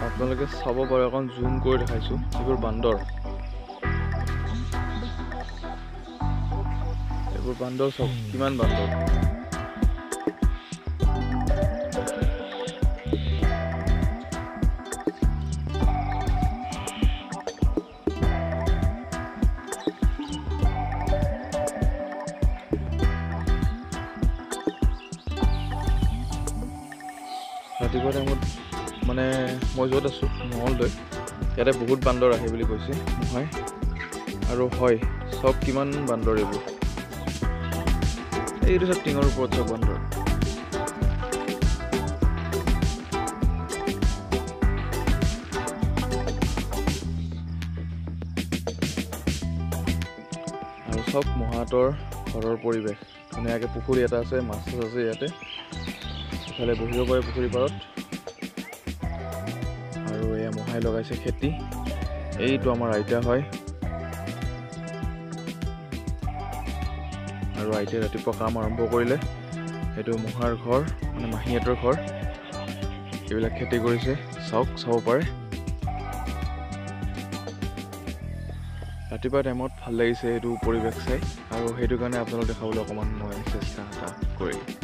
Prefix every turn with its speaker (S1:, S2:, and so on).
S1: আপোনালোকে চাব পাৰে, অকণ জুম কৰি দেখাইছোঁ। এইবোৰ বান্দৰ, এইবোৰ বান্দৰ চাওক কিমান বান্দৰ। ৰাতিপুৱা টাইমত মানে মই য'ত আছোঁ মঙলদৈ, ইয়াতে বহুত বান্দৰ আহে বুলি কৈছে মহাই, আৰু হয় চব কিমান বান্দৰ এইবোৰ। এইটো চব টিঙৰ ওপৰত চব বান্দৰ। আৰু চব মহাহঁতৰ ঘৰৰ পৰিৱেশ, ধুনীয়াকৈ পুখুৰী এটা আছে, মাছ চাছ আছে ইয়াতে, ইফালে বহিব পাৰে পুখুৰী পাৰত। আৰু এয়া মহাই লগাইছে খেতি। এইটো আমাৰ আইতা হয়, আৰু আইতাই ৰাতিপুৱা কাম আৰম্ভ কৰিলে। সেইটো মহাৰ ঘৰ, মানে মাহীহঁতৰ ঘৰ। এইবিলাক খেতি কৰিছে, চাওক, চাব পাৰে। ৰাতিপুৱা টাইমত ভাল লাগিছে এইটো পৰিৱেশ চাই, আৰু সেইটো কাৰণে আপোনালোক দেখাবলৈ অকণমান মই চেষ্টা এটা কৰিলোঁ।